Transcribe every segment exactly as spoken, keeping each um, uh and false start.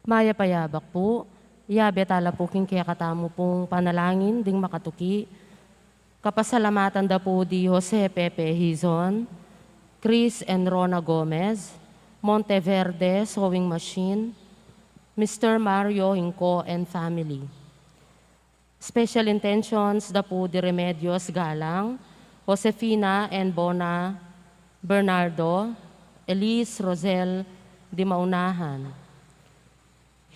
Mayap a yabak pu, yabe tala pu king kekatamu pung panalangin ding makatuki. Kapasalamatan da pu di Jose Pepe Hizon, Chris and Rona Gomez, Monteverde Sewing Machine, Mister Mario Hinco and family. Special intentions da pu di Remedios Galang, Josefina and Bona Bernardo, Elise Rosel di Maunahan.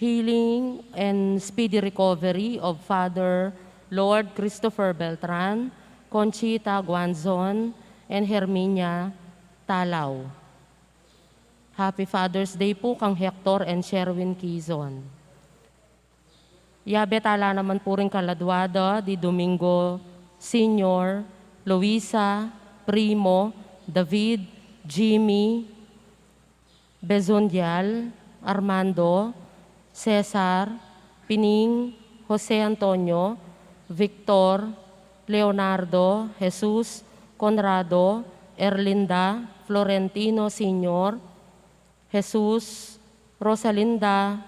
Healing and speedy recovery of Father Lord Christopher Beltran, Conchita Guanzon, and Herminia Talao. Happy Father's Day pu kang Hector and Sherwin Quizon. Yabe tala naman pu ring kaladua da di Domingo Senior, Luisa, Primo, David, Jimmy, Bezundial, Armando, Cesar, Pining, Jose Antonio, Victor, Leonardo, Jesus, Conrado, Erlinda, Florentino Senior, Jesus, Rosalinda,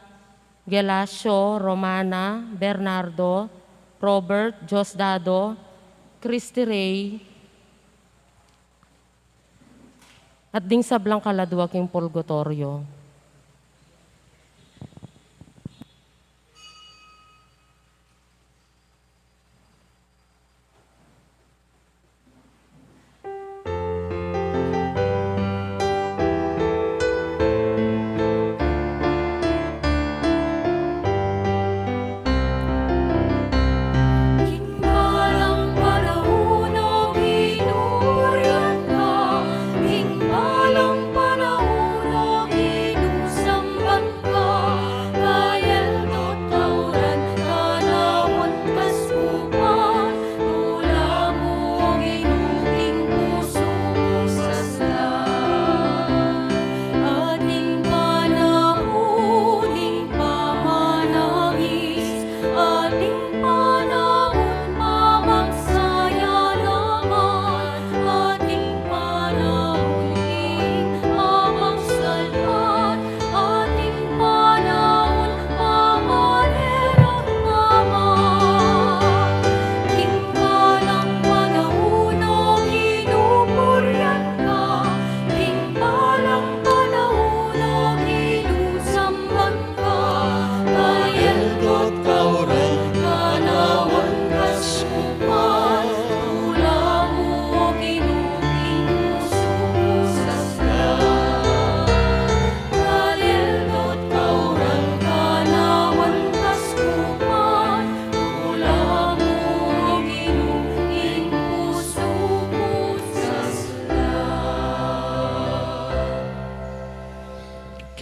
Gelasio, Romana, Bernardo, Robert, Diosdado, Christy Ray, at ding sablang kaladua king purgatorio.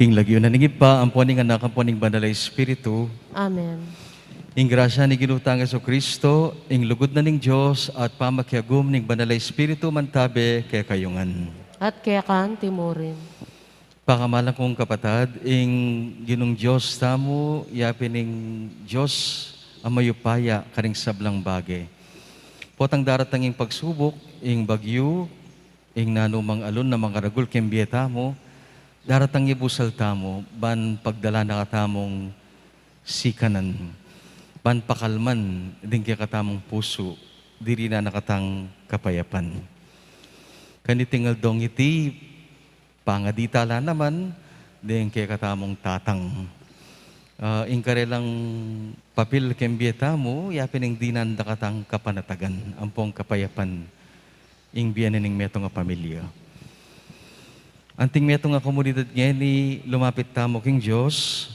King lagyu na ning Ibpa, ampo ning Anak, ampo ning Banal a Espiritu. Amen. Ing grasya ning Ginu tang Jesucristo, ing lugud na ning Dios, at pamakiagum ning Banal a Espiritu, mantabe kekayu ngan. At keka naman murin. Pakamalan kung kapatad, ing Ginung Dios tamu, yapin ing Dios a mayupaya karing sablang bage. Potang daratang ing pagsubuk, ing bagyu, ing nanumang alun a mangaragul king bie tamu, daratang ya busal tamu, ban pagdalan na katamung sikanan, ban pakalman ding kekatamung pusu, dirinan na katang kapayapan. Kaniting aldong iti, pangadi tala naman ding kekatamung tatang. Ah, ing karelang papil king bie tamu, yapin ing dinan da katang kapanatagan, ampong kapayapan, ing bie na ning metung a pamilya. Anting metung a komunidad ngeni, lumapit tamu king Dios,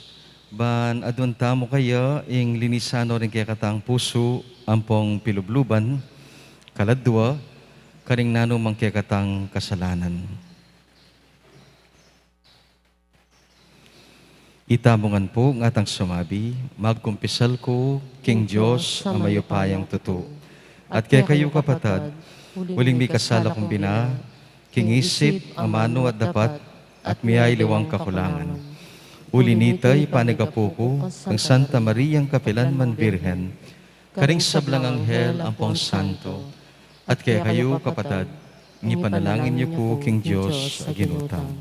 ban aduan tamu kaya ing linisan no ring kekatang pusu, ampong pilubluban, kaladua, karing nanumang kekatang kasalanan. Itamu ngan pu, ngatang sumabi, magkumpisal ku king Dios a mayupayang tutu. At kekayu kapatad, uling mikasala kung bina, king isip, amanu at dapat, at miyaliwang kakulangan. Uli nita, ipanigapu ku kang Santa Mariang kapilan man Birhen, karing sablang anghel ampong santo, at kekayu kapatad, ipanalangin yu ku king Dios a Ginu tamu.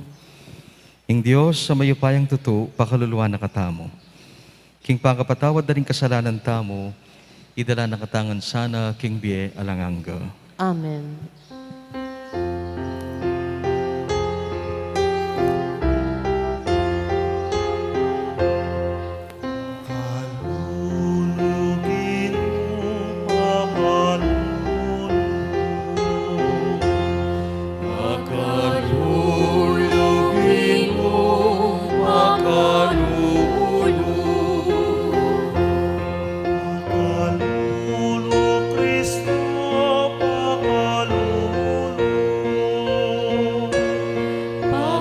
Ing Dios a mayupayang tutu, pakaluluan na katamu. King pangapatawad da ring kasalanan tamu, idala na katamu ngan sana king bie alang angga. Amen.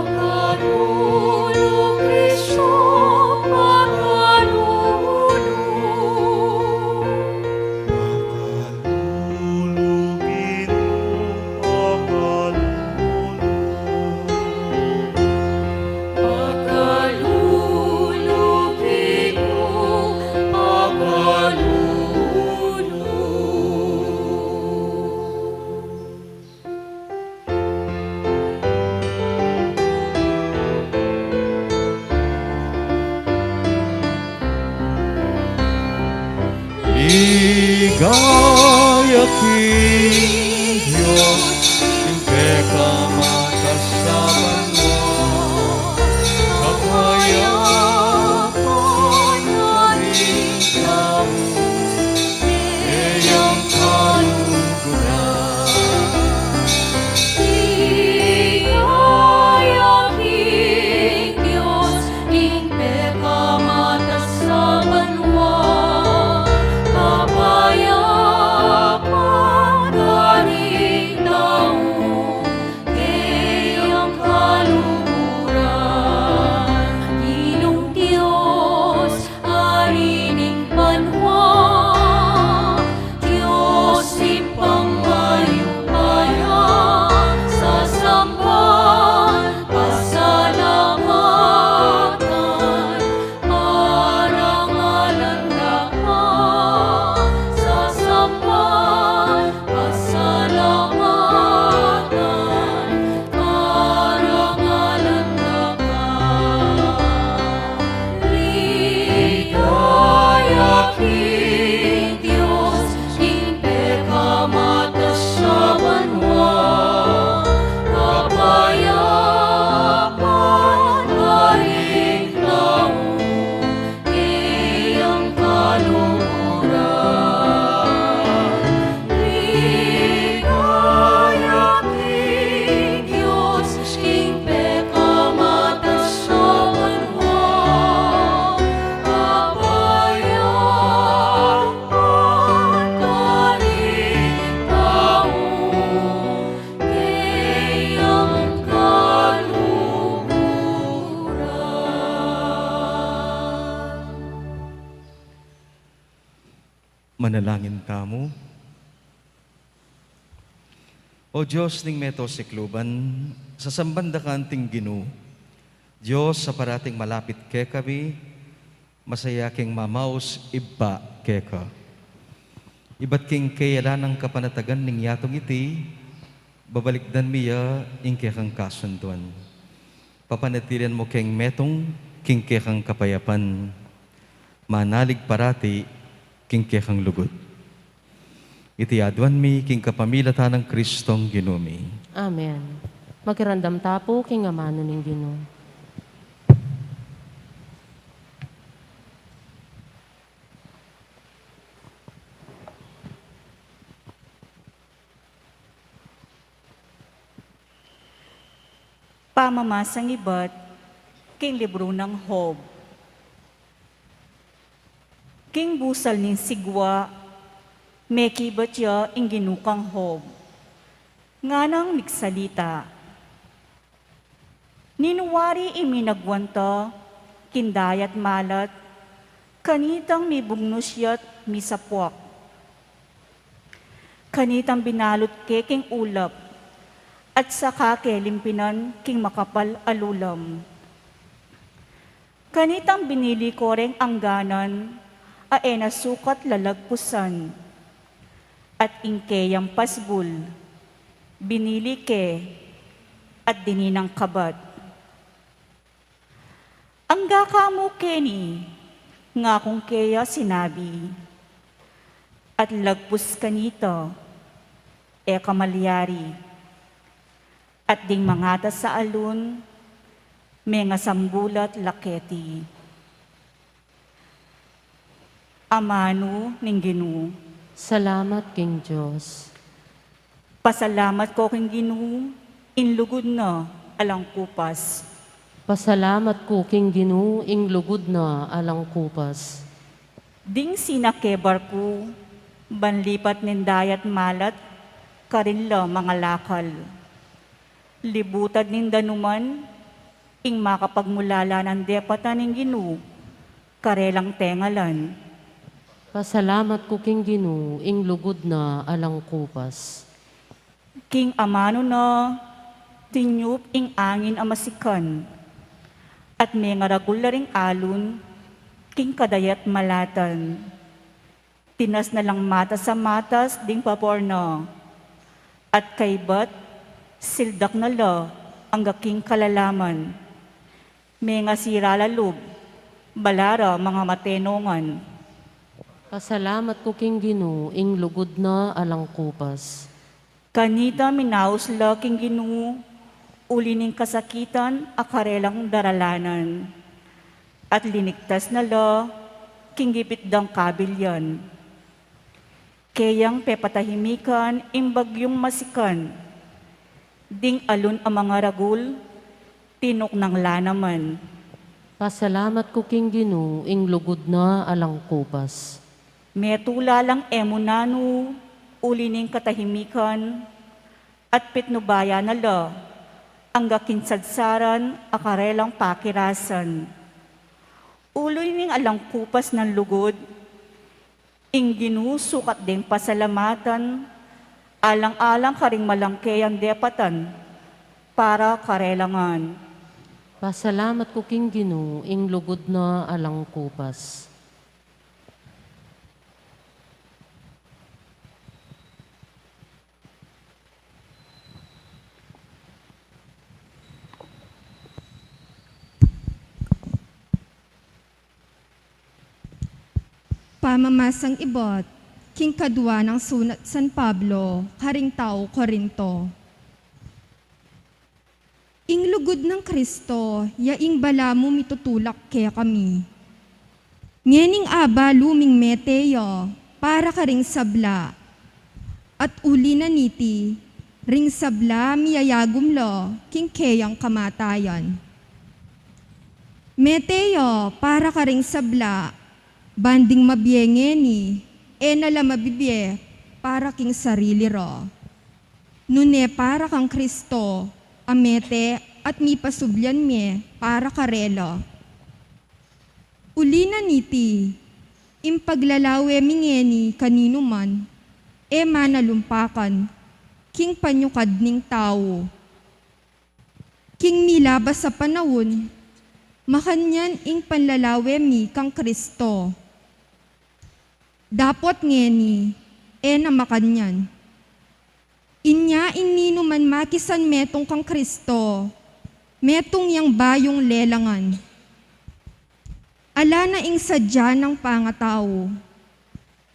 Pakalulu, Kristo, pakalulu. Pakalulu, Ginu, pakalulu. Pakalulu, Ginu, pakalulu. Ligaya king Dios, king pekamatas a banua, kapayapan a ning tau, keyang kaluguran. Ligaya king Dios, king pekamatas a banua, kapayapan a ning tau, keyang kaluguran. Ginung Dios, Ari ning banua, Dios Ibpang mayupaya, sasamban, pasalamatan, parangalan da ka, sasamban, pasalamatan, parangalan da ka. Ligaya king Dios, king pekamatas a banua, kapayapan a ning tau, keyang kaluguran. Ligaya king Dios, king pekamatas a banua, kapayapan a ning tau, keyang kaluguran. Manalangin tamu. O Dios ning meto sikluban, sasamban da ka anting Ginu, Dios a parating malapit kekami, masaya keng mamaus Ibpa keka. Ibat king keyalanan kapanatagan ning yatung iti, babalikdan mi ya ing kekang kasunduan. Papanatilian mu keng metung king kekang kapayapan. Manalig parati king kekang lugud. Iti aduan mi king kapamilatan nang Kristong Ginu mi. Amen. Makiramdam ta pu king amanu ning Ginu. Pamamasang ibat king libru nang Job. King busal ning sigwa, mekibat ya ing Ginu kang Job, nganang migsalita. Ninu wari ing minagwan ta king dayat malat, kanitang mibugnus ya't misapuak. Kanitang binalut ke king ulap, at saka ke limpinan king makapal a lulam. Kanitang binili ko reng angganan a e na sukat lalagpusan, at ing keyang pasbul, binili ke at dininang kabat. Angga ka mu keni, ngakung keya sinabi, at lagpus kanita, e ka malyari, at ding mangatas sa alun, mengasambulat la keti. Amanu ning Ginu. Salamat king Dios. Pasalamat ko king Ginu, ing lugud na alang kupas. Pasalamat ku king Ginu, ing lugud na alang kupas. Ding sinake barku, ban lipat ning dayat malat, karin la mangalakal. Libutad ning danuman, ing makapagmulala nang depatan ning Ginu, karelang tengalan. Pasalamat ku king Ginu, ing lugud na alang kupas. King amanu na, tinyup ing angin a masikan, at mengaragul la ring alun, king kadayat malatan. Tinas na lang matas a matas ding pabor na, at kaybat, sildak na la angga king kalalaman. Mengasira la lub, bala ra mangamatenongan. Pasalamat ku king Ginu, ing lugud na alang kupas. Kanita minaus la king Ginu, uli ning kasakitan a karelang daralanan. At linigtas na la king gipit dang kabilyan. Keyang pepatahimikan ing bagyung masikan, ding alun a mangaragul, tinuknang la naman. Pasalamat ku king Ginu, ing lugud na alang kupas. Metula lang e mu nanu, uli ning katahimikan, at pitnubayan na la angga king sadsaran a karelang pakirasan. Uli ning alang kupas nang lugud, ing Ginu sukat deng pasalamatan, alang-alang karing malangkeyang depatan, para karela ngan. Pasalamat ku king Ginu, ing lugud na alang kupas. Pamamasang ibat king kadua nang sunat San Pablo karing tau Corinto. Ing lugud nang Kristo ya ing balamu mitutulak kekami. Ngening abalu ming mete ya para karing sabla, at uli na niti, ring sabla miyayagum la king keyang kamatayan. Mete ya para karing sabla, ban ding mabie ngeni, e na la mabibie para king sarili ra, nune para kang Kristo a mete at mipasublian mie para karela. Uli na niti, ing paglalawe mi ngeni kaninuman, e manalumpakan king panyukad ning tau. King milabas a panaun, makanyan ing panlalawe mi kang Kristo. Dapot ngeni, e na makanyan. Inya ing ninuman makisan metung kang Kristo, metung yang bayung lelangan. Ala na ing sadya nang pangatau,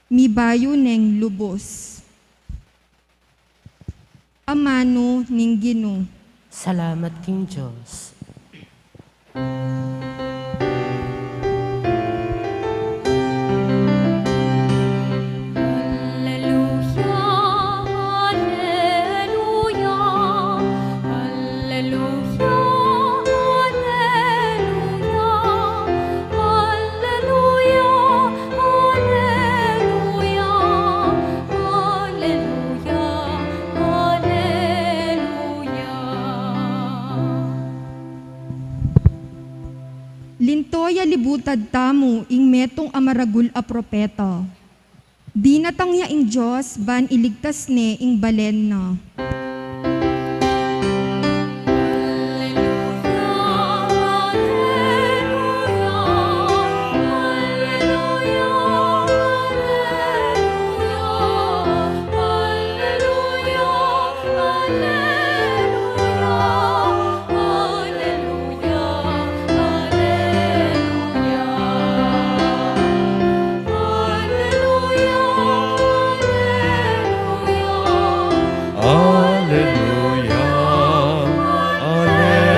mibayu neng lubus. Amanu ning Ginu. Salamat king Dios. Alleluia, alleluia, alleluia, alleluia, alleluia, alleluia, alleluia. Linto ya libutad tamu ing metung a maragul a propeta. Dinatang ya ing Dios ban iligtas ne ing balen na. Aleluya, aleluya.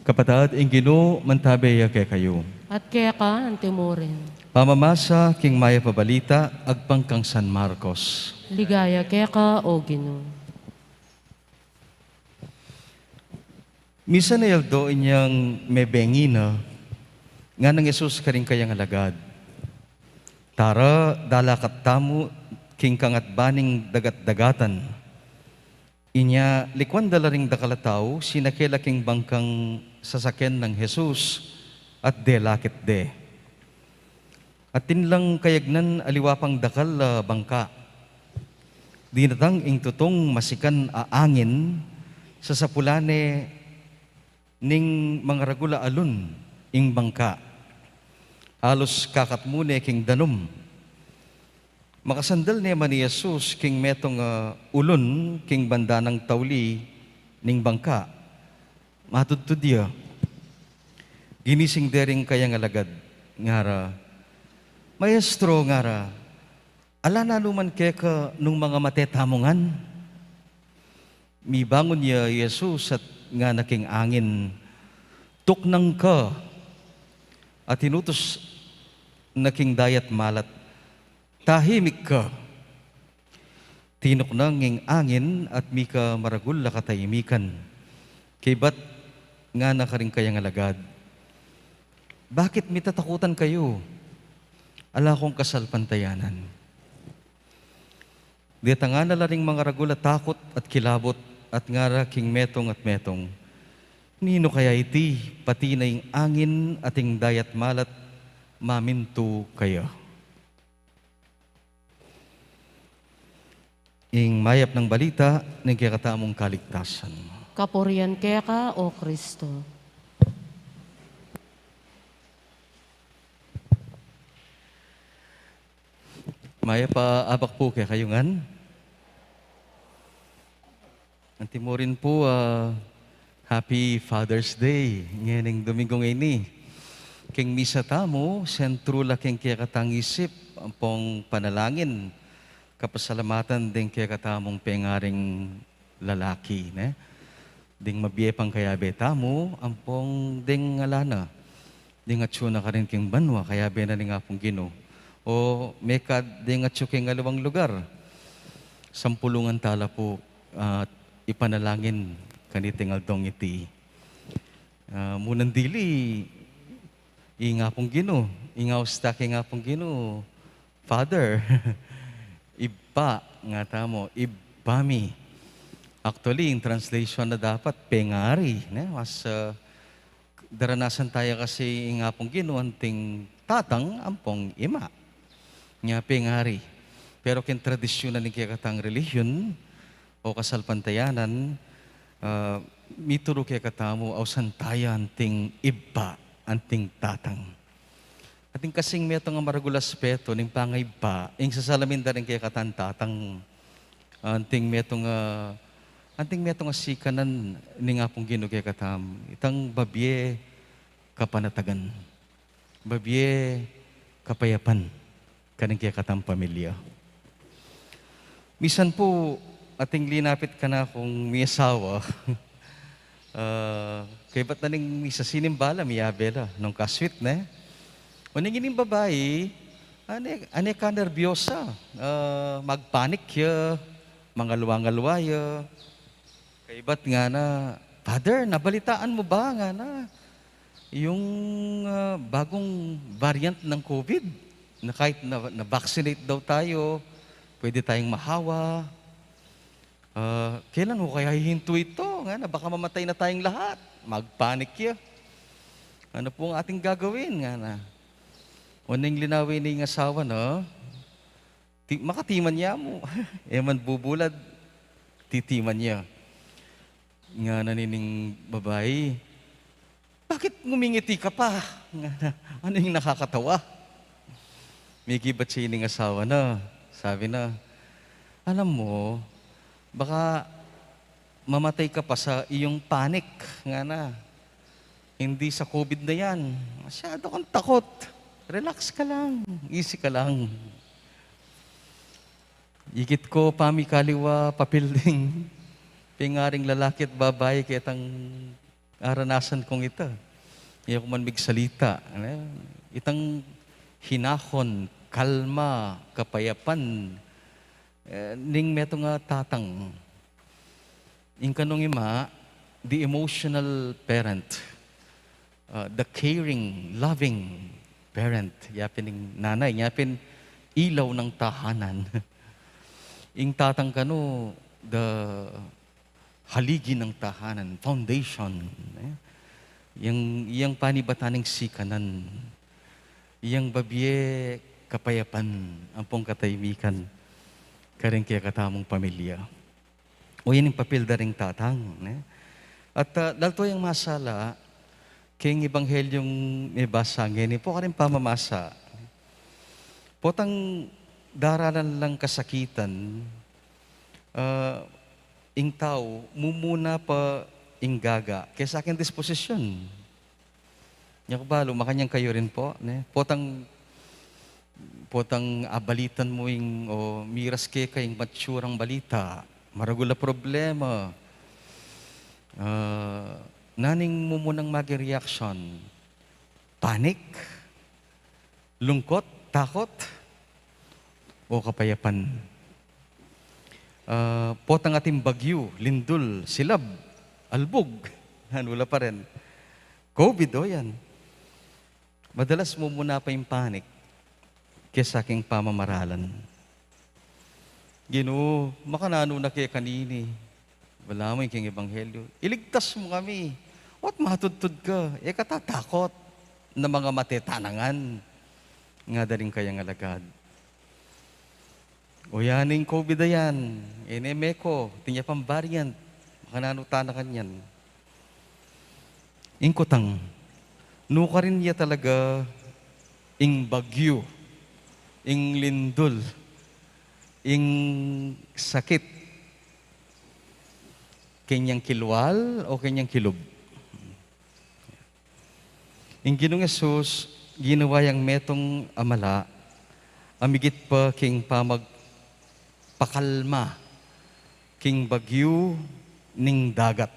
Kapatad, ing Ginu mantabe ya kekayu. At keka antimurin. Pamamasa king Mayap a Balita agpang kang San Marcos. Ligaya keka, O Ginu. Misan a aldo inyang mebengi na, nganang Jesus karing kayang alagad, "Tara, dalakat tamu king kangatba ning dagat-dagatan." Inya, likuan da la ring dakal a tau, sinake la king bangkang sasaken nang Jesus, at delakit de. Atin lang kayagnan aliwa pang dakal a bangka. Dinatang ing tutung masikan a angin, sasapulan ne ning mangaragul a alun ing bangka. Alus kakatmu ne king danum. Makasandal ne man i Jesus king metung a ulun king banda nang tauli ning bangka. Matudtud ya. Ginising de ring kayang alagad, ngara, "Maestro," ngara, "ala na nu man keka nung mangamate tamu ngan?" Mibangun ya i Jesus at ngana king angin, "Tuknang ka," at inutus na king dayat malat, "Tahimik ka." Tinuknang ing angin at mika maragul a katahimikan. Kaybat ngana karing kayang alagad, "Bakit mitatakutan kayu? Ala kong kasalpantayanan." Detang na la ring mangaragul a takut at kilabut at ngara king metung at metung, "Ninu kaya iti, pati na ing angin at ing dayat malat mamintu kaya?" Ing mayap nang balita ning kekatamung kaligtasan. Kapurian keka, O Kristo. Mayap a abak pu kekayu ngan. Antimurin pu, ah, Happy Father's Day ngening Domingo ngeni. King misa tamu, sentru la king kekatang isip ampong panalangin, kapasalamatan deng kekatamung pengaring lalaki, ne? Ding mabie pang kayabe tamu ampong deng ala na, ding atsu na karin king banua, kayabe na ning Apung Ginu. O mekad ding atsu king aliwang lugar, sampulungan tala pu, ah, ipanalangin kaniting aldong iti. Ah, munang dili, ing Apung Ginu, ing aus ta king Apung Ginu, Father, Ibpa, nga tamu, Ibpa mi. Actually, ing translation na dapat, pengari, ne? Mas, ah, daranasan taya kasi ing Apung Ginu anting tatang ampong ima. Nya pengari. Pero king tradisyun na ning kekatang relihiyon o kasalpantayanan, ah, mituru kekatamu, ausan taya anting ibpa, anting tatang. Atin kasing metung a maragul a aspeto ning pangaibpa, ing sasalamin da ring kekatang tatang, anting metung a, anting metung a sikanan ning Apung Ginu kekatam, itang babie kapanatagan, babie kapayapan karing kekatang pamilya. Misan pu, ating linapit kanakung miasawa, ah, kaybat na ning misa sinimba la, miyabe la, nung kaswit, ne? Uling ining babai, ane, ane ka nerbyosa, ah, magpanik ya, mangalwa-ngalwa ya. Kaybat ngana, "Father, nabalitaan mo ba," ngana, "yung, ah, bagong variant ng COVID, na kahit na, na-vaccinate daw tayo, pwede tayong mahawa. Ah, kailan ho kaya hihinto ito? Ngana, baka mamatay na tayong lahat." Magpanik ya. "Ano pong ating gagawin?" ngana. Uling linawi ning asawa, no? Ti-, makatiman ya mu. E man bubulad, titiman ya. Ngana nining babai, "Bakit ngumingiti ka pa?" Ngana, "Ano yung nakakatawa?" Mikibat siya ining asawa na. Sabi na, "Alam mo, baka mamatay ka pa sa iyong panic," ngana. "Hindi sa COVID na yan. Masyado kang takot." Relax ka lang, easy ka lang. Ikit ko pamikaliwa, papil ding pengaring lalaki at babai ketang aranasan kung ita. Iya ku man migsalita, ne? Itang hinahon, kalma, kapayapan, eh, ning metung a tatang. Ing kanung ima, the emotional parent, uh, the caring, loving parent. Yapin ing nanay, yapin ilaw ng tahanan. Ing tatang kanu, the haligi ng tahanan, foundation, eh. Yang, yang panibatan ning sikanan, yang babie kapayapan, ampong katahimikan karing kekatamung pamilya. O yan ing papil da ring tatang, ne? At, ah, lalto yang masala, keng Ebanghelyung mibasa ngeni, pu karing pamamasa. Potang daralan lang kasakitan, ah, ing tau, mumuna pa ing gaga kesa king disposisyon. Nya ku balu, makanyan kayu rin pu, ne? Potang, potang abalitan mu ing, o miras keka ing matsurang balita, maragul a problema, ah, naning mumunang maging reaction? Panic? Lungkot? Takot? O kapayapan? Ah, potang atin bagyu, lindul, silab, albug, nanu la pa rin. Covid, o yan. Madalas mumuna pa ing panic kesa king pamamaralan. Ginu, makananu na ke kanini? Balamu ing keng Ebanghelyo, iligtas mu kami. O't matudtud ka, e ka tatakot na mangamate tanangan, ngada ring kayang alagad. O yan ing Covid a yan, e ne meko, atin ya pang variant, makananu tana kanyan? Ing kutang, nukarin ya talaga ing bagyu, ing lindul, ing sakit, kenyang kilwal o kenyang kilub? Ing Ginung Jesus, ginawa yang metung a mala, a migit pa king pamagpakalma king bagyu ning dagat.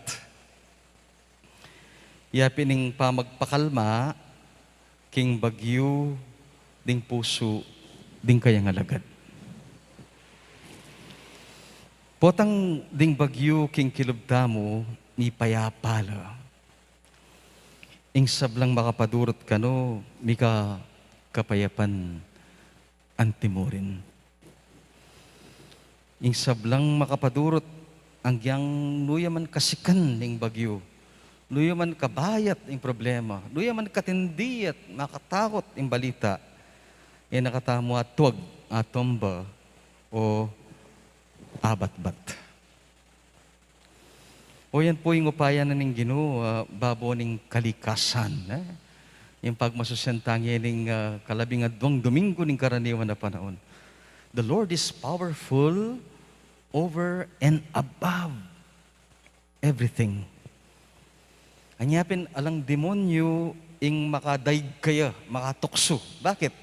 Yapin ing pamagpakalma king bagyu ding pusu ding kayang alagad. Potang ding bagyu king kilub tamu, mipayapa la. Ing sablang makapadurut kanu, mika kapayapan anti mu rin. Ing sablang makapadurut, agyang nu ya man kasikan ing bagyu, nu ya man kabayat ing problema, nu ya man katindi at makatakut ing balita, e na katamu atuag, atumba, o abatbat. O yan pu ing upaya na ning Ginu, ah, babo ning kalikasan, eh? Yang pagmasusian ta ngening, ah, kalabing adwang Domingo ning karaniwan a panaun. The Lord is powerful over and above everything. Anya pin alang demonyo ing makadaig kaya, makatuksu. Bakit?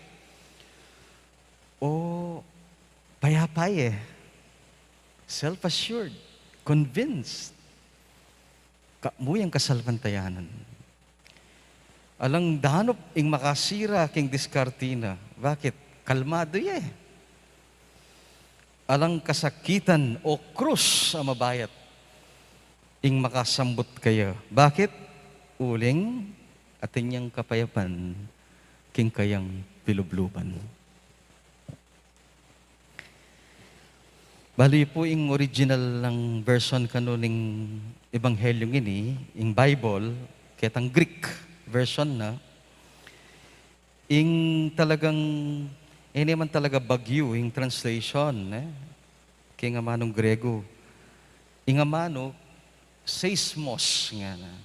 O, payapa ya, eh. Self-assured, convinced. Ka-, mu yang kasalpantayanan. Alang danup ing makasira king diskarte na. Bakit? Kalmadu ya, eh. Alang kasakitan o krus a mabayat ing makasambut kaya. Bakit? Uling atin yang kapayapan king kayang pilubluban. Bale pu ing original nang version kanu ning Ebanghelyo ngeni, ing Bible, ketang Greek version na, ing talagang, e ne man talaga bagyu ing translation, eh, king amanung Grego. Ing amanu, seismos ngana.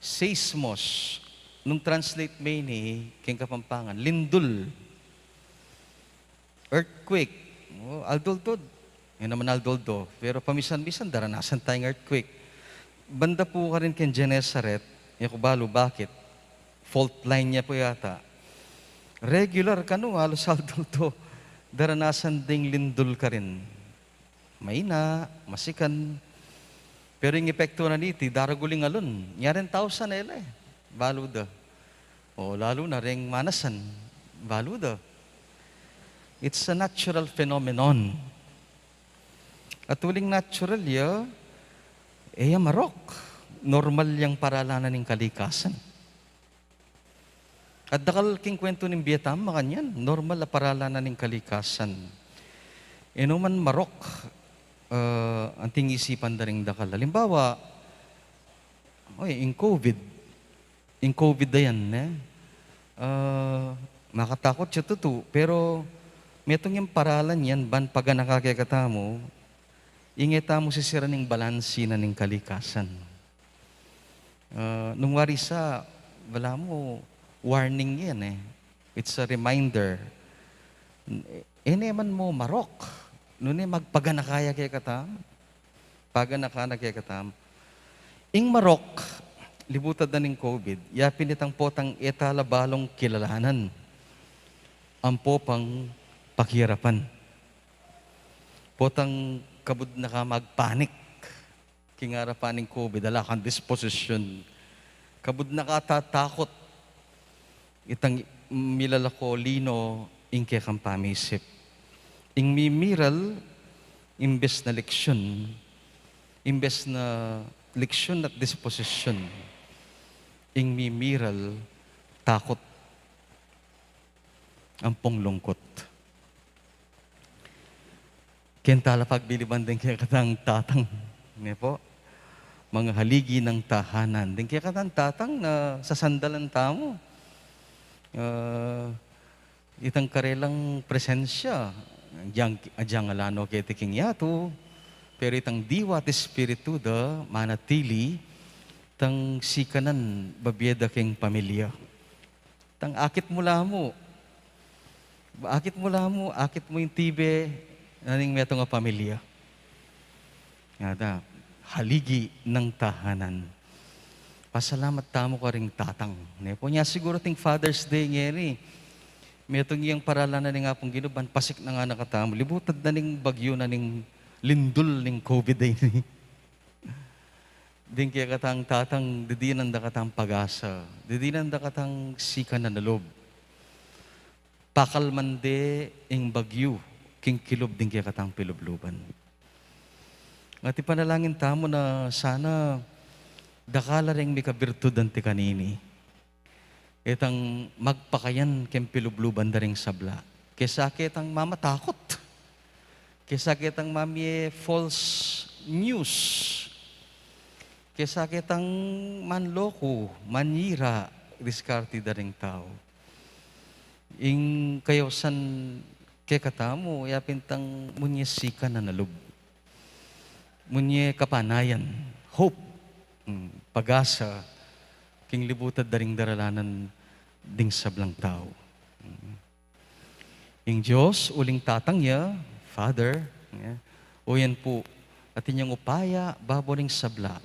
Seismos, nung translate me ini king Kapampangan, lindul. Earthquake. O, aldo-aldo. Yan naman aldo-aldo. Pero pamisan-misan, daranasan tayang earthquake. Banda pu karin keng Genesaret, e ku balu bakit. Fault line ya pu yata. regular kanu, alus aldo-aldo daranasan ding lindul karin. Maina, masikan. Pero ing epektu na niti, daragul ing alun. Nyari ing tau sanela e. Balu da. O lalu na reng manasan. Balu da. It's a natural phenomenon. At uling natural ya, e ya marok. Normal yang paralanan ning kalikasan. At dakal king kwentu ning bie tamu makanyan, normal a paralanan ning kalikasan. E no man marok, ah, anting isipan da ring dakal. Alimbawa, oy, ing COVID. Ing COVID da yan, ne? Ah, makatakut ya tutu, pero metung yang paralan yan, ban paganaka kekatamu, ing e tamu sisiran ing balansi na ning kalikasan. Ah, nung wari sa, balamu, warning yan e. It's a reminder. E ne man mu marok. Nune magpaganaka ya kekatamu. Paganaka na kekatamu. Ing marok, libutan da ning COVID, yapin itang potang e ta la balung kilalanan. Ampo pang pakiharapan. Potang kabud na ka magpanik. King arapan ning COVID, ala kang disposisyun. Kabud na ka tatakut. Itang milalako lino ing kekang pamisip. Ing mimiral, imbes na leksyon, imbes na leksyon at disposisyun, ing mimiral, takut, ampong lungkut. Keng tala pagbiliban ding kekatang tatang, ne pu? Manga haligi nang tahanan. Ding kekatang tatang na sasandalan tamu. Ah, itang karelang presensya, agyang, agyang ala no keti king yatu, pero itang diwa at espiritu da, manatili, tang sikanan, babie da king pamilya. Tang akit mu la mu. Akit mu la mu, akit mu ing tibe na ning metung a pamilya. Ngana, haligi nang tahanan. Pasalamat tamu karing tatang. Ne pu? Nya siguru ting Father's Day ngeni, metung yang paralanan ning Apung Ginu, ban pasiknangan na katamu. Libutan da ning bagyu na ning lindul ning COVID a ini. Ding kekatang tatang, didinan da katang pag-asa, didinan da katang sikanan a lub. Pakalman de ing bagyu king kilub ding kekatang pilubluban. At ipanalangin tamu na sana dakal la ring mikabirtud anti kanini. Itang magpakayan keng pilubluban da ring sabla. Kesa ketang mamatakut. Kesa ketang mamie false news. Kesa ketang manloku, manyira, diskarte da ring tau. Ing kayausan kekatamu, yapin tang munye sikanan a lub. Munye kapanayan, hope, mm, pag-asa, king libutan da ring daralanan ding sablang tau. Mm. Ing Dios, uling tatang ya, Father, ya, o yan pu, atin yang upaya, babo ring sabla.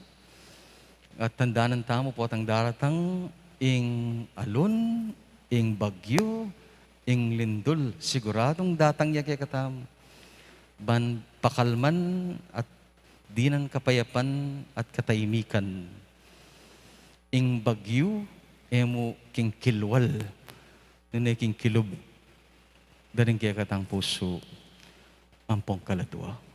At tandanan tamu potang daratang ing alun, ing bagyu, ing lindul, siguradung datang ya kekatamu. Ban pakalman at dinan kapayapan at katahimikan. Ing bagyu, e mu king kilwal, nune king kilub da ring kekatang pusu ampong kaladua.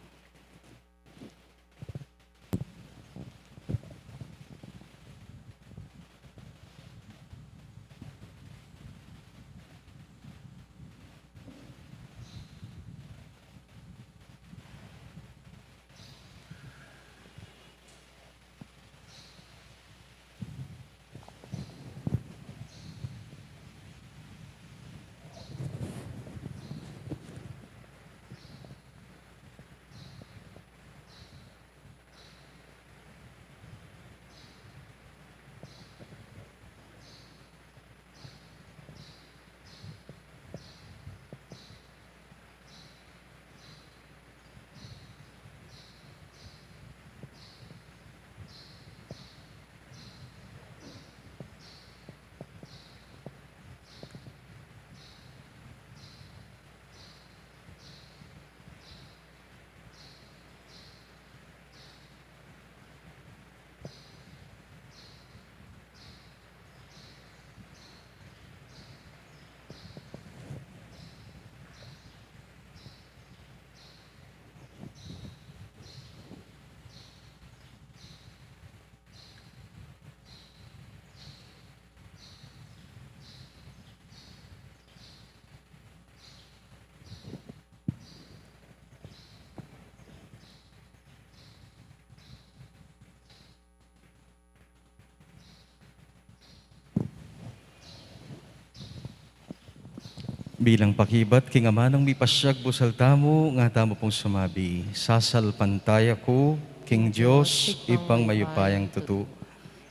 Bilang pakibat king amanung mipasyag, busal tamu, nga tamu pung sumabi: Sasalpantaya ku king Dios, Ibpang mayupayang tutu,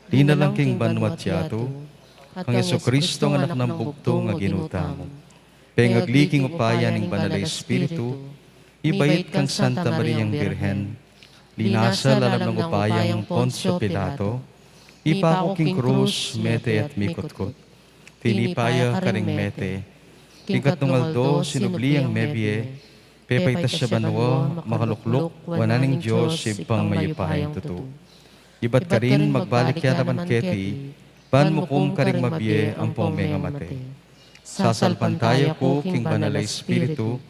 linalang king banua't yatu, kang Jesucristo, Anak nang bugtung a Ginu tamu, pengagli king upaya ning Banal a Espiritu, ibait kang Santa Mariang Birhen, linasa lalam ning upayang Poncio Pilato, ipaku king krus, mete at mikutkut. Tinipa ya karing mete, king katlung aldo sinubli yang mebie, pepaitas ya banua, makalukluk wanan ning Dios Ibpang mayupayang tutu. Ibat karin magbalik ya naman keti, ban mukum karing mabie ampong mengamate. Sasalpantaya ku king Banal a Espiritu,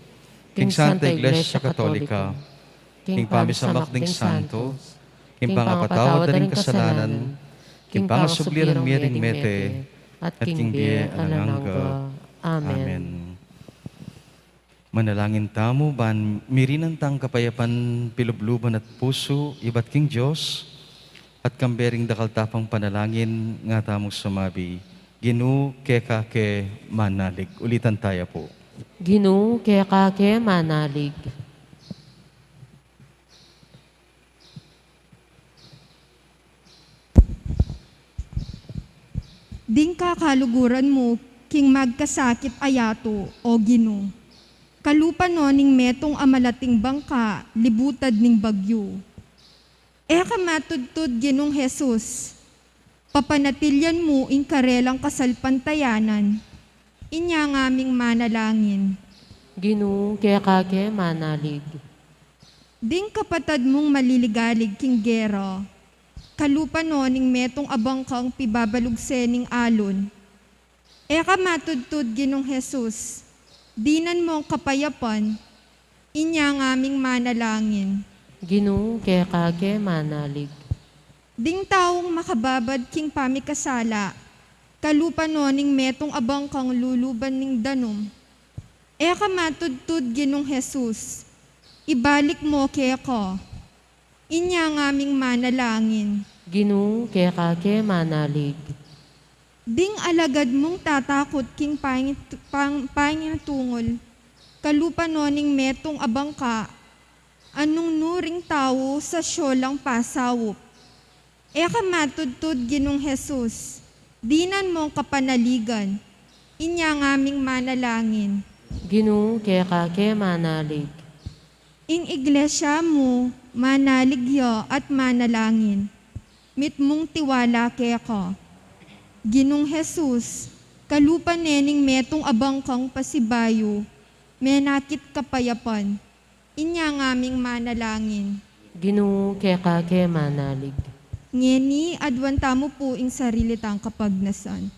king Santa Iglesia Katolika, king pamisamak ding santos, king pangapatawad da ring kasalanan, king pangasubli rang mie ring mete, at king bie alang angga. Amen. Manalangin tamu ban mirinan tang kapayapan pilubluban at pusu ibat king Dios, at kambe ring dakal ta pang panalangin, nga tamung sumabi: Ginu, keka ke manalig. Ulitan taya pu. Ginu, keka ke manalig. Ding kakaluguran mu king magkasakit a yatu, O Ginu. Kalupa no ning metung a malating bangka, libutad ning bagyu. E ka matudtud, Ginung Jesus. Papanatilyan mu ing karelang kasalpantayanan. Inya ngaming manalangin. Ginu, keka ke manalig. Ding kapatad mung maliligalig king gera, kalupa no ning metung a bangkang pibabalugse ning alon. E ka matudtud, Ginung Jesus, dinan mong kapayapan, inya ngaming manalangin. Ginu, keka ke manalig. Ding taung makababad king pamikasala, kalupa no ning metung a bangkang luluban ning danum. E ka matudtud, Ginung Jesus, ibalik mo keka. Inya ngaming manalangin. Ginu, keka ke manalig. Ding alagad mung tatakut king pangit-, pang-, panginatungul, kalupa no ning metung a bangka, a nung nuring tau sa syolang pasaup. E ka matudtud, Ginung Jesus, dinan mong kapanaligan, inya ngaming manalangin. Ginu, keka ke manalig. Ing iglesia mu, manalig ya at manalangin. Mitmung tiwala keka. Ginung Jesus, kalupa ne ning metung a bangkang pasibayu, menakit kapayapan. Inya ngaming manalangin. Ginu, keka ke manalig. Ngeni, aduan tamu pu ing sarili tang kapagnasan.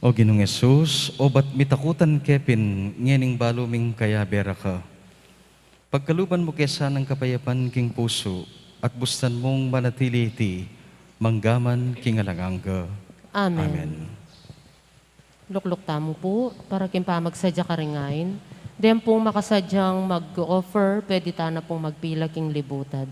O Ginung Jesus, obat mitakutan ke pin ngening balu ming kayabe ra ka. Pagkaluban mu ke sanang kapayapan king pusu, at bustan mung manatili iti manggaman king alang angga. Amen. Amen. Lukluk tamu pu, para king pamagsadya karing ain. Deng pung makasadyang mag-offer, pwede tana pung magpila king libutad.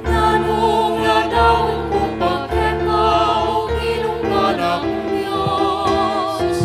Nanu nga daun ku pa keka, o Ginung Anak ning Dios,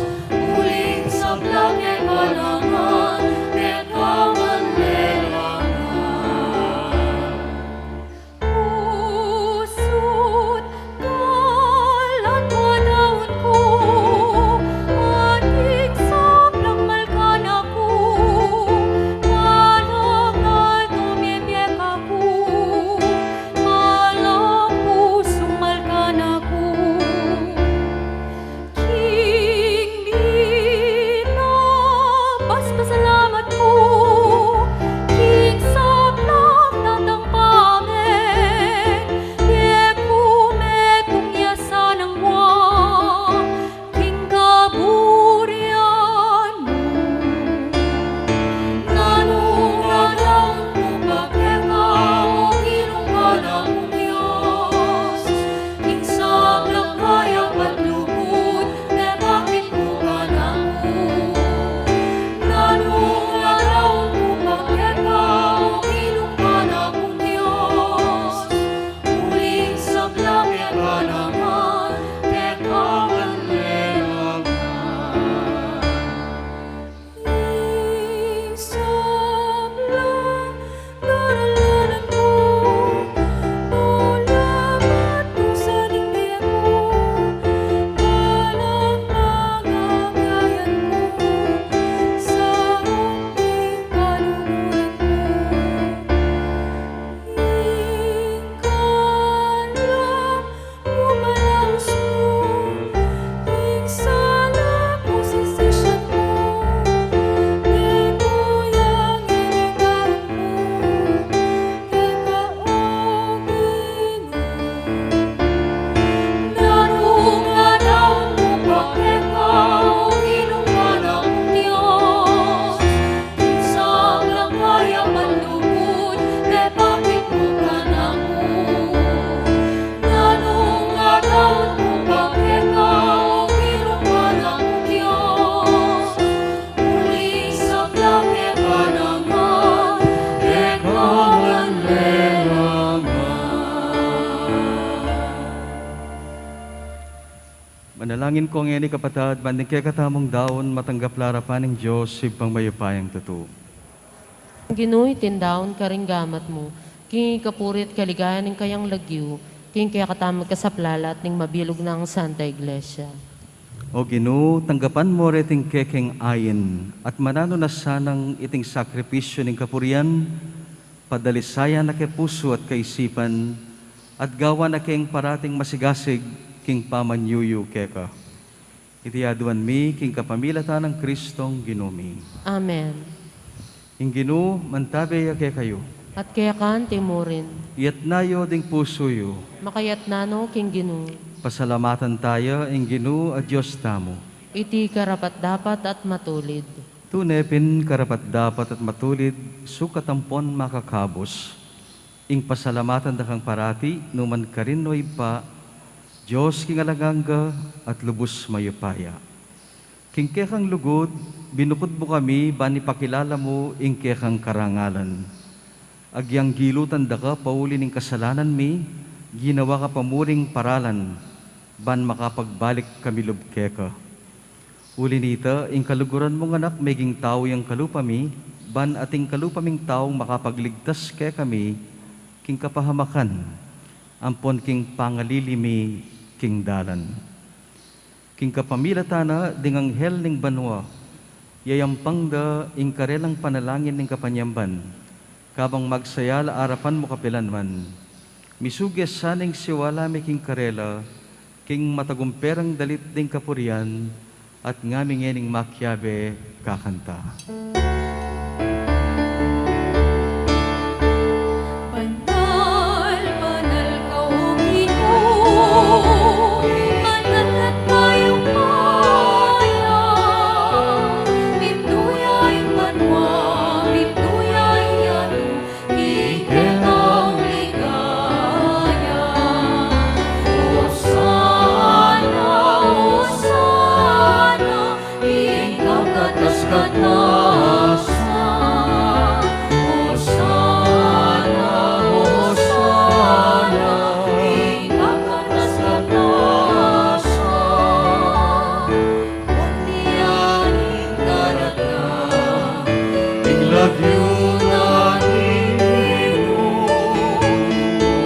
Langin ko ngeni, kapatad, ban ding kekatamung daun matanggap la arapan ning Dios, Ibpang mayupayang tutu. Ginu, iting daun karing gamat mu, king kapurian at kaligayan ning kayang lagyu, king kekatamung kasaplalan at ning mabilug nang Santa Iglesia. O Ginu, tanggapan mu reting kekeng ain, at mananu na sanang iting sakripisyu ning kapurian, padalisayan na ke pusu at kaisipan, at gawan na keng parating masigasig king pamanyuyu keka. Iti aduan mi king kapamilatan nang Kristong Ginu mi. Amen. Ing Ginu mantabe ya kekayu. At keka naman murin. Iyatas yu ding pusu yu. Makayatas no king Ginu. Pasalamatan taya ing Ginu a Dios tamu. Iti karapat-dapat at matulid. Tune pin karapat-dapat at matulid, sukat ampon makakabus, ing pasalamatan da kang parati, nukarin man, o Ibpa, Dios king alang angga at lubus mayupaya. King kekang lugud, binukud mu kami ban ipakilala mu ing kekang karangalan. Agyang gilutan da ka pauli ning kasalanan mi, ginawa ka pa mu ring paralan, ban makapagbalik kami lub keka. Uli na nita, ing kaluguran mung Anak meging tau yang kalupa mi, ban ating kalupa ming tau makapagligtas kekami king kapahamakan ampon king pangalili mi king dalan. King kapamilatan na ding anghel ning banua, yayampang da ing karelang panalangin ning kapanyamban, kabang magsaya la arapan mu kapilan man. Misuge sana ing siwala mi king karela, king matagumperang dalit ding kapurian, at ngami ngening makiabe kakanta. Banal, banal ka, O Ginu, banal at mayupaya, mindu ya ing banua, mindu ya ing yatu, king kekang ligaya. Hosana, Hosana, king kakatas-katasan. Hosana, Hosana, king kakatas-katasan. Ing lagyu na ning Ginu.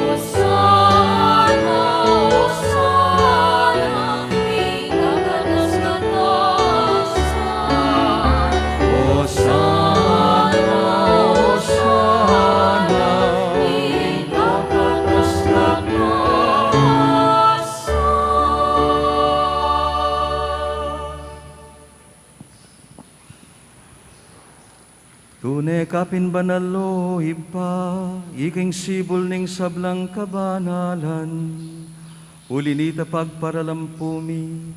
Hosana, Hosana, king kakatas-katasan. Hosana, Hosana, king kakatas-katasan. Tune ka pin banal, o Ibpa, ika ing sibul ning sablang kabanalan. Uli na nita, pagparalampu mi,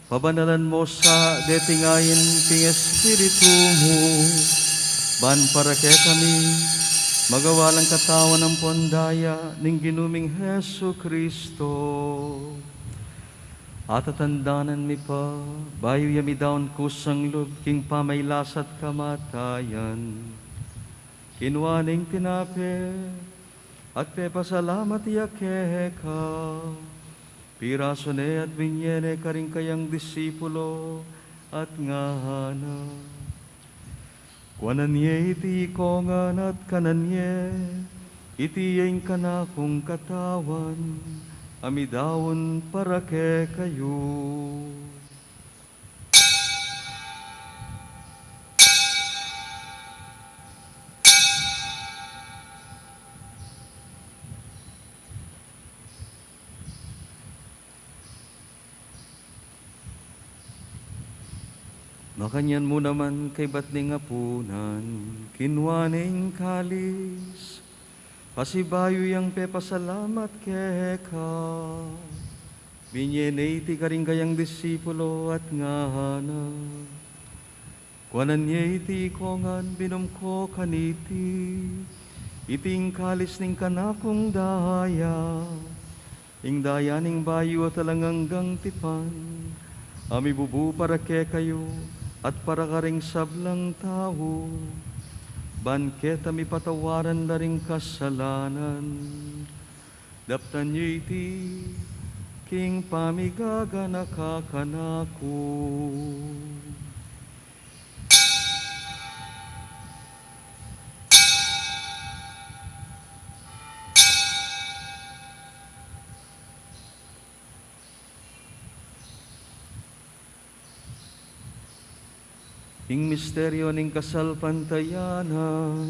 pabanalan mu sa deting ain king Espiritu mu, ban para kekami magawa lang katawan ampon daya ning Ginu ming Jesucristo. Atatandanan mi pa, bayu ya midaun kusang lub king pamailas at kamatayan, kinua ne ing tinape, at pepasalamat ya keka, pirasu ne at binye ne karing kayang disipulo, at ngana: Kuanan ye iti ikongan at kanan ye, iti ya ing kanakung katawan, a midaun para kekayu. Makanyan mu naman kaybat ning apunan, kinua ne ing kalis, pasibayu yang pepasalamat keka, binye ne iti karing kayang disipulo at ngana: Kuanan ye iti ikongan, minum ko kaniti, iti ing kalis ning kanakung daya, ing daya ning bayu at alang anggang tipan, a mibubu para kekayu at para karing sablang tau, ban keta mipatawaran la ring kasalanan. Daptan yu iti King pamigaganaka kanaku. Ing misteryu ning kasalpantayanan.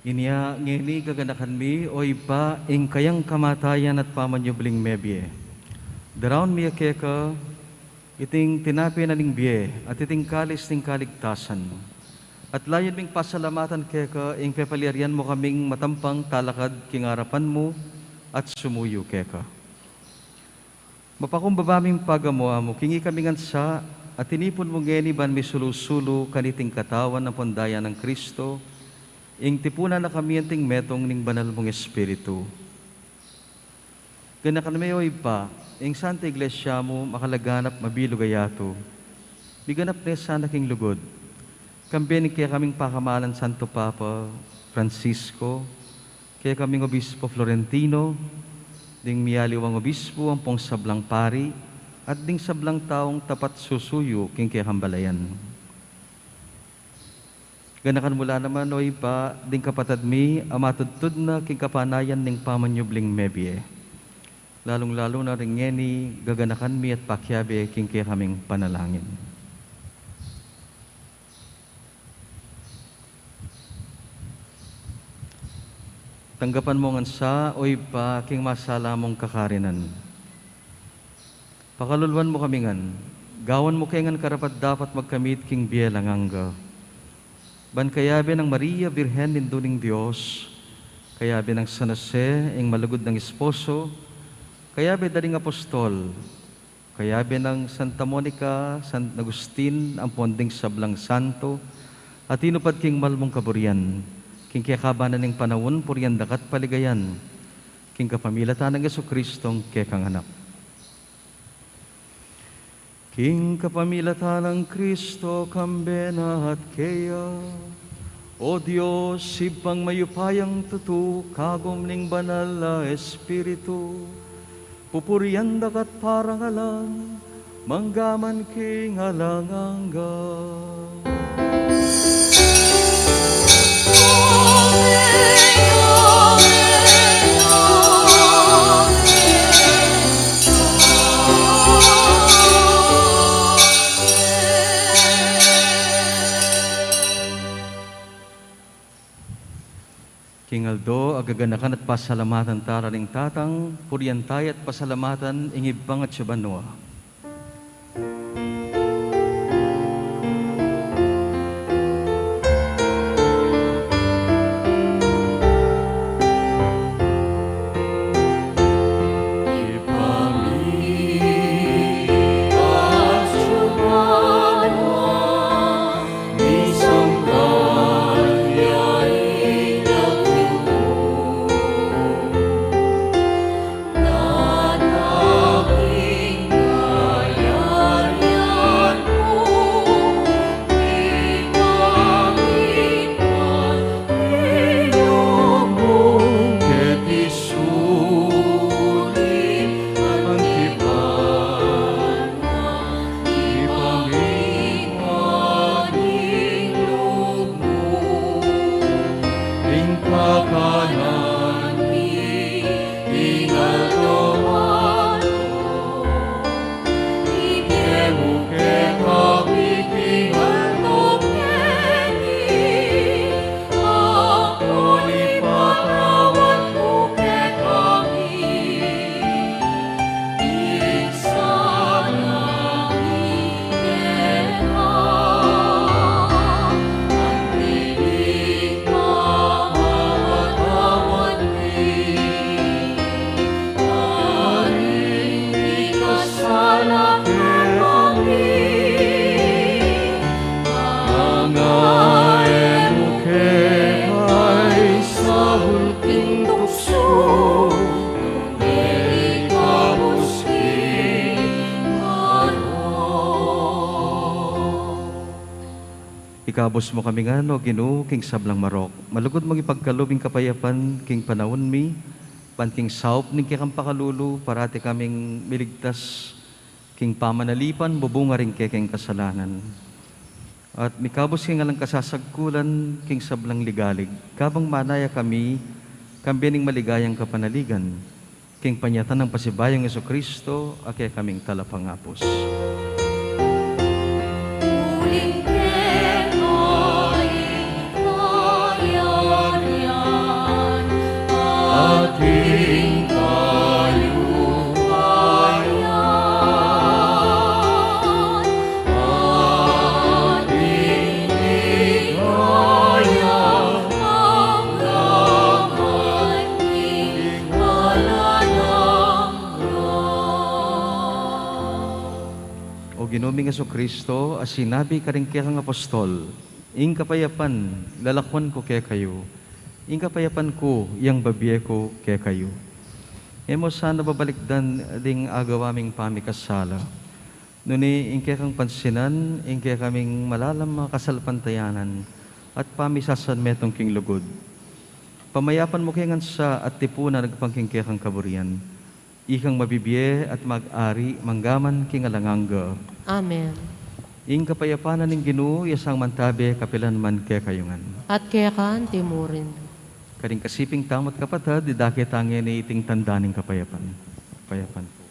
Inya ngeni gaganakan mi, O Ibpa, ing kayang kamatayan at pamanyubling mebie. Daraun mi ya keka iting tinape na ning bie at iting kalis ning kaligtasan. At layun ming pasalamatan keka ing pepalyarian mu kaming matampang talakad king arapan mu at sumuyu keka. Mapakumbaba ming pagamu-amu king ikami ngan sa at tinipun mu ngeni ban misulu-sulu kaniting katawan ampon daya nang Kristo, ing tipunan na kami anting metung ning banal mung Espiritu. Ganakan me, O Ibpa, ing Santa Iglesia mu makalaganap mabilug a yatu. Miganap ne sana king lugud. Kambe ning kekaming pakamalan Santo Papa Francisco, kekaming Obispo Florentino, ding mialiwang obispo ampong sablang pari, at ding sablang taung tapat susuyu king kekang balayan. Ganakan mu la naman, O Ibpa, ding kapatad mi a matudtud na king kapanayan ning pamanyubling mebie. Lalung-lalu na ring ngeni gaganakan mi at pakiabe king kekaming panalangin. Tanggapan mu ngan sa, O Ibpa, king masala mung kakarinan. Pakaluluan mu kami ngan, gawan mu ke ngan karapat-dapat magkamit king bie alang angga. Ban kayabe nang Maria, Birhen Indu ning Dios, kayabe nang San Jose, ing malugud nang esposo, kayabe da ring apostol, kayabe nang Santa Monica, San Agustin, ampon ding sablang santo, a tinupad king malmung kaburian, king kekaban na ning panaun purian da ka at paligayan, king kapamilatan nang Jesucristong kekang Anak. King kapamilatan nang Kristo, kambe na at keya, O Dios, Ibpang mayupayang tutu, kagum ning Banal a Espiritu, pupurian da ka at parangalan, mangga man king alang angga. King aldo a gaganakan at pasalamatan tala ring Tatang, purian taya at pasalamatan ing Ibpang atsu banua. Nga e mu ke paisaul king tuksu, nune ikabus king marok. Ikabus mu kami ngan, O Ginu, king sablang marok. Malugud mung ipagkalub ing kapayapan king panaun mi, ban king saup ning kekang pakalulu, parati kaming miligtas king pamanalipan bubunga ring kekeng kasalanan. At mikabus king alang kasasagkulan king sablang ligalig, kabang manaya kami, kambe ning maligayang kapanaligan, king panyatang nang pasibayung Jesucristo, a kekaming talapangabus. Uling keka ing kayarian, at ing kalupa yan, at ing ligaya, mangga man king alang angga. O Ginu ming Jesucristo, a sinabi karing kekang apostol, Ing kapayapan lalakwan ku kekayu, ing kapayapan ku yang babie ku kekayu. E mu sana babalikdan ding agawa ming pamikasala, nune ing kekang pansinan ing kekaming malalam a kasalpantayanan at pamisasanmetung king lugud. Pamayapan mu ke ngan sa at tipunan agpang king kekang kaburian. Ikang mabibie at mag-ari mangga man king alang angga. Amen. Ing kapayapan na ning Ginu, iya sang mantabe kapilan man kekayu ngan. At keka anti murin. Karing kasiping tamu at kapatad, idake tang ngeni iting tanda ning kapayapan. Kapayapan po.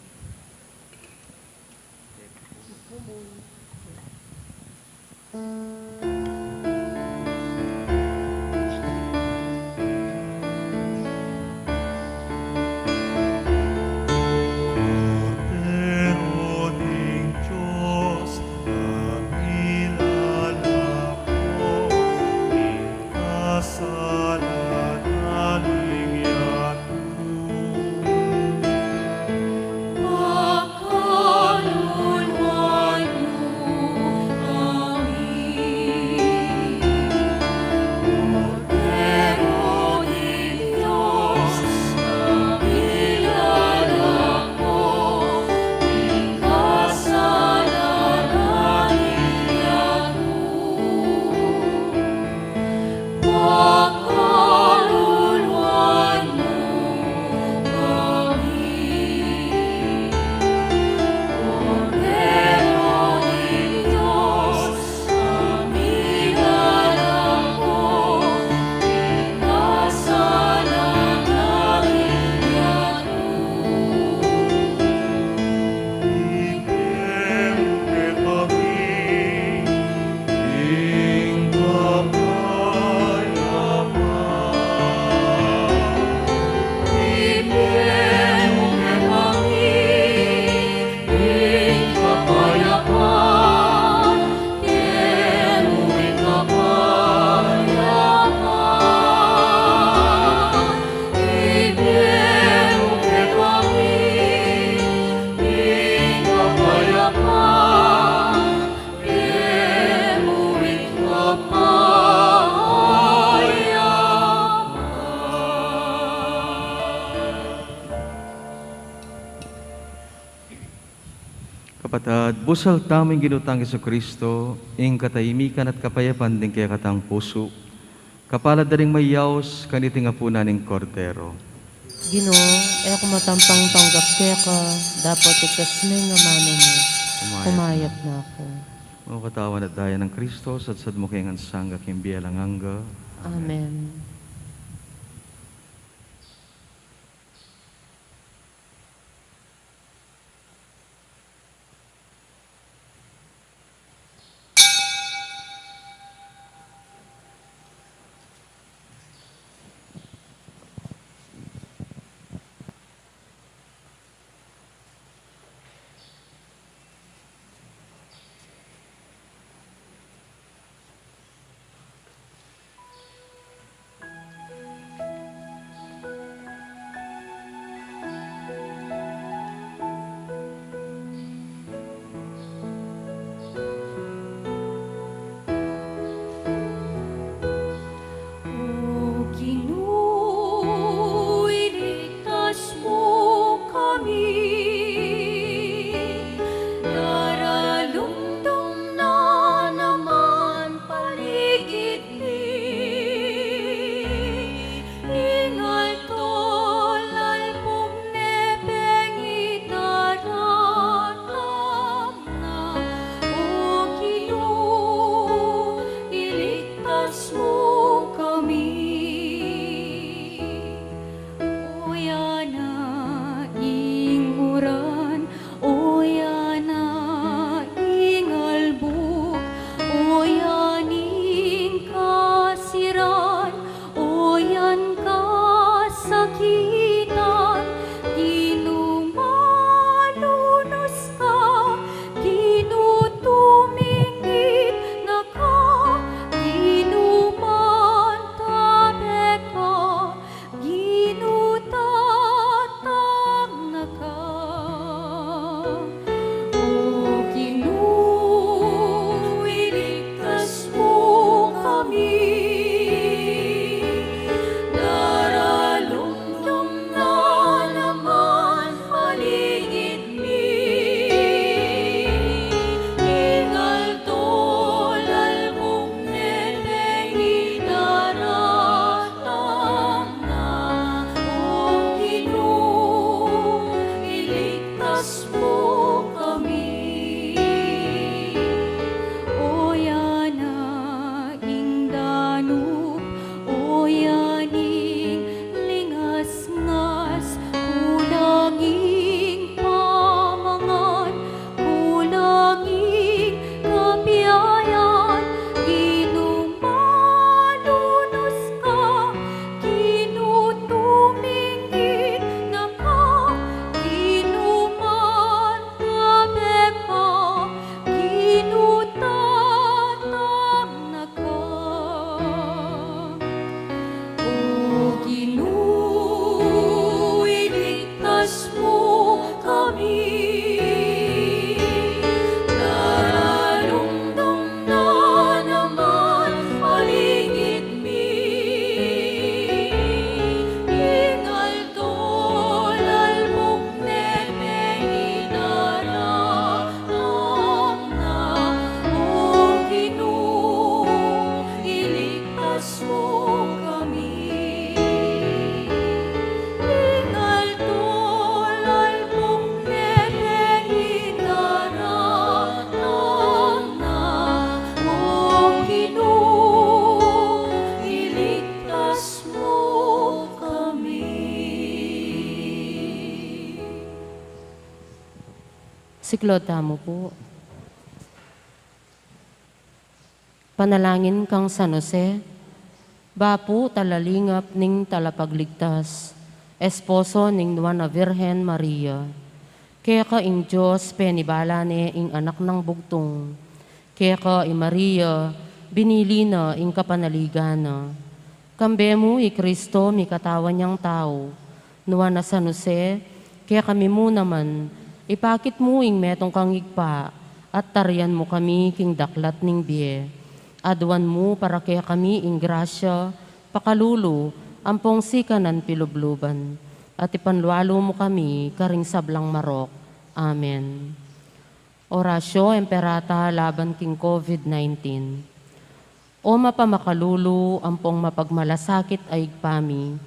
Kordero ning Dios, a milalako king kasalanan ning yatu. Kapatad, busal tamu ing Ginu tang Jesucristo, ing katahimikan at kapayapan ding kekatang pusu. Kapalad da ring mayaus kaniting apunan ning Kordero. Ginu, e ku matampang tanggap keka, dapot iktas me ing amanu mu. Kumayap na ku. O katawan at daya nang Kristo, sadsad mu ke ngan sangga king bie alang angga. Amen. Iligtas mu kami. O ya na ing uran, o ya na ing albuk, o ya ning kasiran, o yan kasakitan, Ginu, malunus ka, Ginu, tumingid na ka, Ginu, mantabe ka, Ginu, tatang na ka. O Ginu, iligtas mu kami. Daralumdum na naman paligid mi. Ing aldo lalbung nete idaratang na. O Ginu, iligtas mu kami. O ya na ing danup, o ya ning lingasngas, kulang ing pamangan, kulang ing kabiayan, Ginu, malunus ka, Ginu, tumingid na ka, Ginu, mantabe ka, Ginu, tatang na ka. O Ginu, iligtas mu kami. Daralumdum na naman paligid mi. Ing aldo lalbung nete idaratang na. O Ginu, iligtas mu kami. Ing aldo lalbung nete idaratang na. O Ginu, iligtas mu kami. Siklaud tamu pu. Panalangin kang San Jose, bapu talalingap ning Talapagligtas, esposo ning Nuan a Virgen Maria. Keka ing Dios penibala ne ing Anak nang Bugtung. Keka i Maria binili na ing kapanaligan na. Kambe mu i Kristo mikatawan yang tau. Nuan a San Jose, kekami mu naman, ipakit mu ing metung kang Ibpa, at tarian mu kami king daklat ning bie. Aduan mu para kekami ing grasya, pakalulu, ampong sikanan pilubluban. At ipanlualu mu kami karing sablang marok. Amen. Oratio Imperata laban king COVID nineteen. O mapamakalulu ampong mapagmalasakit a Ibpa mi,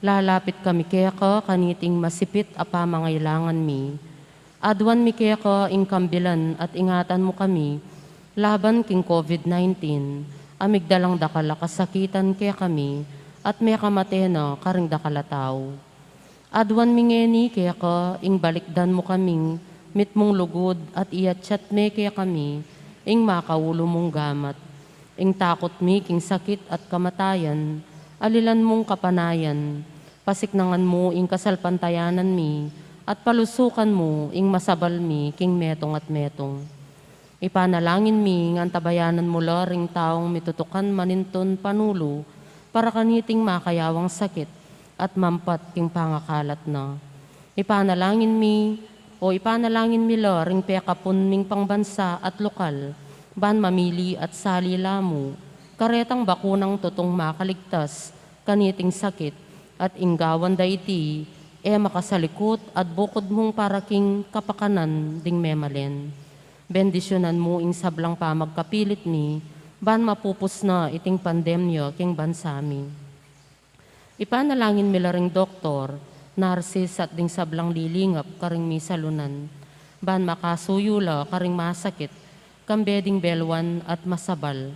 lalapit kami keka kaniting masipit a pamangailangan mi. Aduan mi keka ing kambilan at ingatan mu kami laban king COVID nineteen, a migdalang dakal a kasakitan kekami at mekamate na karing dakal a tau. Aduan mi ngeni keka ing balikdan mu kaming mitmung lugud at iatsat me kekami ing makaulu mung gamat. Ing takut mi king sakit at kamatayan, alilan mung kapanayan, pasiknangan mu ing kasalpantayanan mi, at palusukan mu ing masabal mi king metung at metung. Ipanalangin mi ngan tabayanan mu la ring taung mitutukan manintun panulu para kaniting makayawang sakit at mampat king pangakalat na. Ipanalangin mi, o ipanalangin mi la ring pekapun ming pangbansa at lokal, ban mamili at sali la mu karetang bakunang tutung makaligtas kaniting sakit, at ing gawan da iti e makasalikut at bukud mung para king kapakanan ding memalen. Bendisyunan mu ing sablang pamagkapilit mi, ban mapupus na iting pandemya king bansa mi. Ipanalangin mi la ring doktor, narsis at ding sablang lilingap karing misalunan, ban makasuyu la karing masakit, kambe ding beluan at masabal.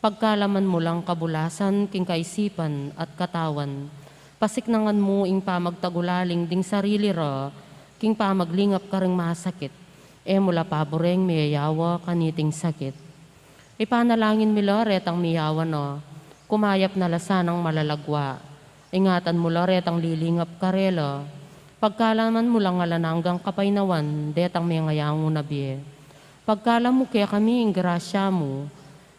Pagkalaman mu lang kabulasan king kaisipan at katawan, pasiknangan mu ing pamagtagulaling ding sarili ra king pamaglingap karing masakit, e mu la paburing miyayawa kaniting sakit. Ipanalangin mi la retang miyawa na, kumayap na la sanang malalagwa. Ingatan mu la retang lilingap karela. Pagkalaman mu lang alang anggang kapaynawan detang mengayangu na bie. Pagkalam mu kekami ing grasya mu,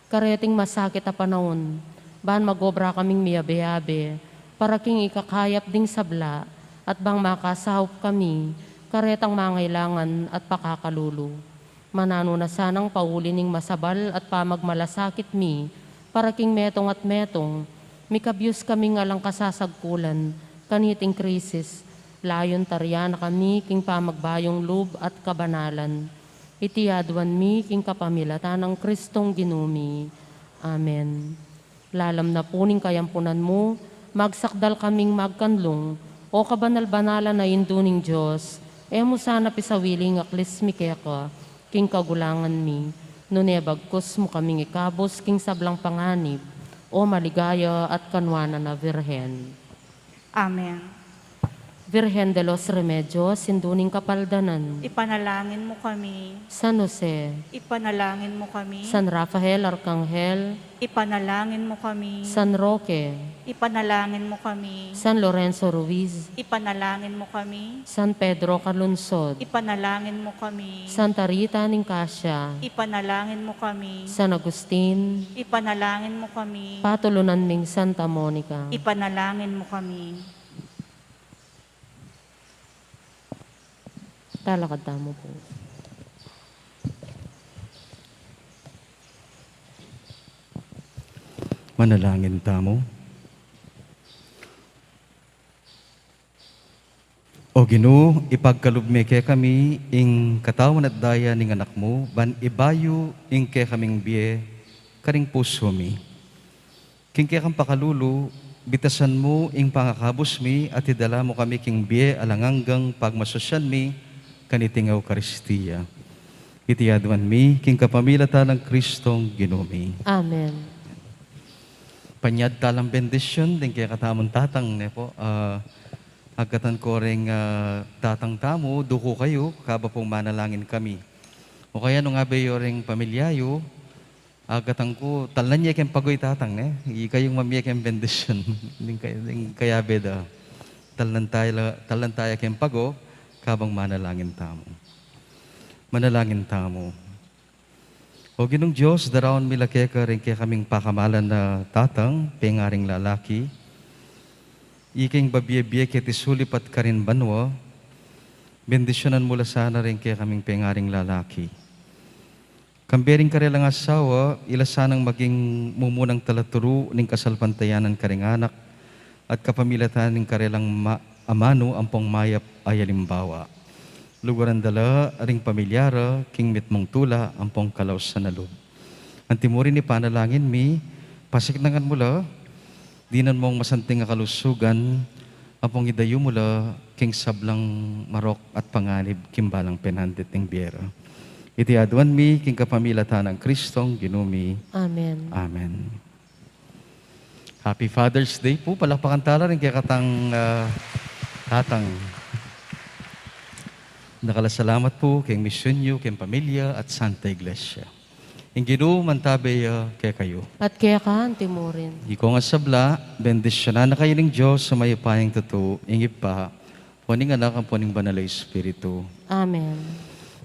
kareting masakit a panaun, ban mag-obra kaming miyabe-abe para king ikakayap ding sabla, at bang makasaup kami karetang mangailangan at pakakalulu. Mananu na sanang pauli ning masabal at pamagmalasakit mi, para king metung at metung, mikabyus kaming alang kasasagkulan kaniting krisis, layun tarian na kami king pamagbayung lub at kabanalan. Iti aduan mi king kapamilatan nang Kristong Ginu mi. Amen. Lalam na pu ning kayampunan mu, magsakdal kaming magkanlung, o kabanal-banalan a Indu ning Dios, e mu sana pisawiling aklis mi keka king kagulangan mi, nune bagkus mu kaming ikabus king sablang panganib, o maligaya at kanuanan a Virgen. Amen. Virgen de los Remedios, Indu ning Kapaldanan. Ipanalangin mu kami. San Jose. Ipanalangin mu kami. San Rafael Arkanghel. Ipanalangin mu kami. San Roque. Ipanalangin mu kami. San Lorenzo Ruiz. Ipanalangin mu kami. San Pedro Calungsod. Ipanalangin mu kami. Santa Rita ning Cascia. Ipanalangin mu kami. San Agustin. Ipanalangin mu kami. Patulunan ming Santa Monica. Ipanalangin mu kami. Talakad tamu pu. Manalangin tamu. O Ginu, ipagkalub me kekami ing katawan at daya ning Anak mu, ban ibayu ing kekaming bie karing pusu mi. King kekang pakalulu, bitasan mu ing pangakabus mi at idala mu kami king bie alang anggang pagmasusyan mi kaniting Eukaristia. Iti aduan mi king kapamilatan nang Kristong Ginu mi. Amen. Panyad talang bendisyun ding kekatamung tatang, ne pu. Ah, agkatan ko ring, ah, tatang tamu, duku kayu, kaba pung manalangin kami. O kaya nung abe yu ring pamilya yu, agkatan ku, talnan ye keng pago i tatang, ne? Ikayung mamie keng bendisyun. Ding kay-, ding kayabe da. Talnan taya la, talnan taya keng pago, kabang manalangin tamu. Manalangin tamu. O Ginung Dios, daraun mi la keka ring kekaming pakamalan a tatang, pengaring lalaki, ikeng babie-bie keti sulip at karin banua, bendisyunan mu la sana ring kekaming pengaring lalaki. Kambe ring karelang asawa, ila sanang maging mumunang talaturu ning kasalpantayanan karing anak, at kapamilatan ning karelang ma-, amanu ampong mayap a alimbawa. Luguran da la ring pamilya ra king mitmung tula ampong kalausan a lub. Anti mu rin ipanalangin mi, pasiknangan mu la, dinan mung masanting a kalusugan, ampong idayu mu la king sablang marok at panganib king balang penandit ning bie ra. Iti aduan mi king kapamilatan nang Kristong Ginu mi. Amen. Amen. Happy Father's Day pu. Palakpakan tala ring kekatang, ah, tatang. Dakal a salamat pu keng misyun yu, keng pamilya at Santa Iglesia. Ing Ginu mantabe ya kekayu. At keka anti mu rin. Ikong a sabla, bendisyunan na kayu ning Dios a mayupayang tutu, ing Ibpa, ampo ning Anak, ampo ning Banal a Espiritu. Amen.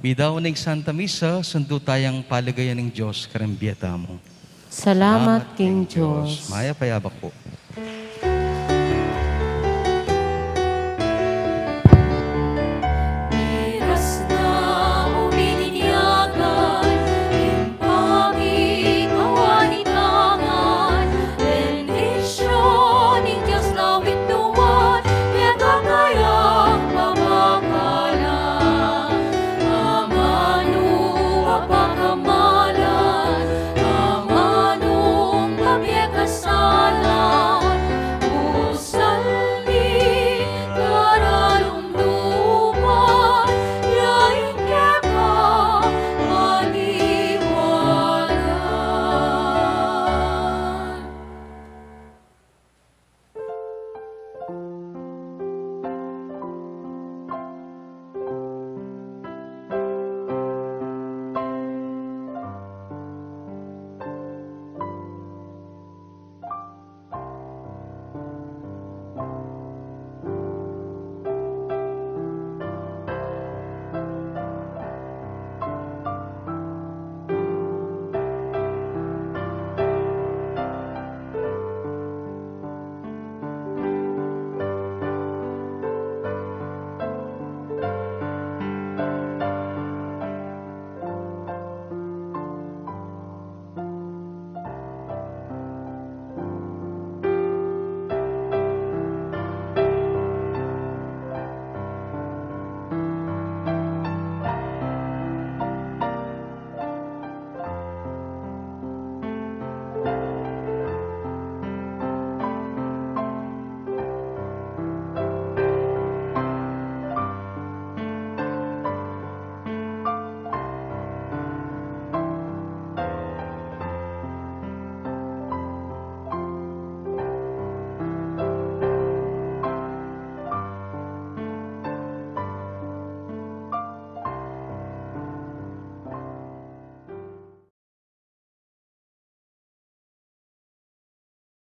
Midaun ing Santa Misa, sundu tayang paligayan ning Dios kareng bie tamu. Salamat king Dios. Mayap a yabak pu.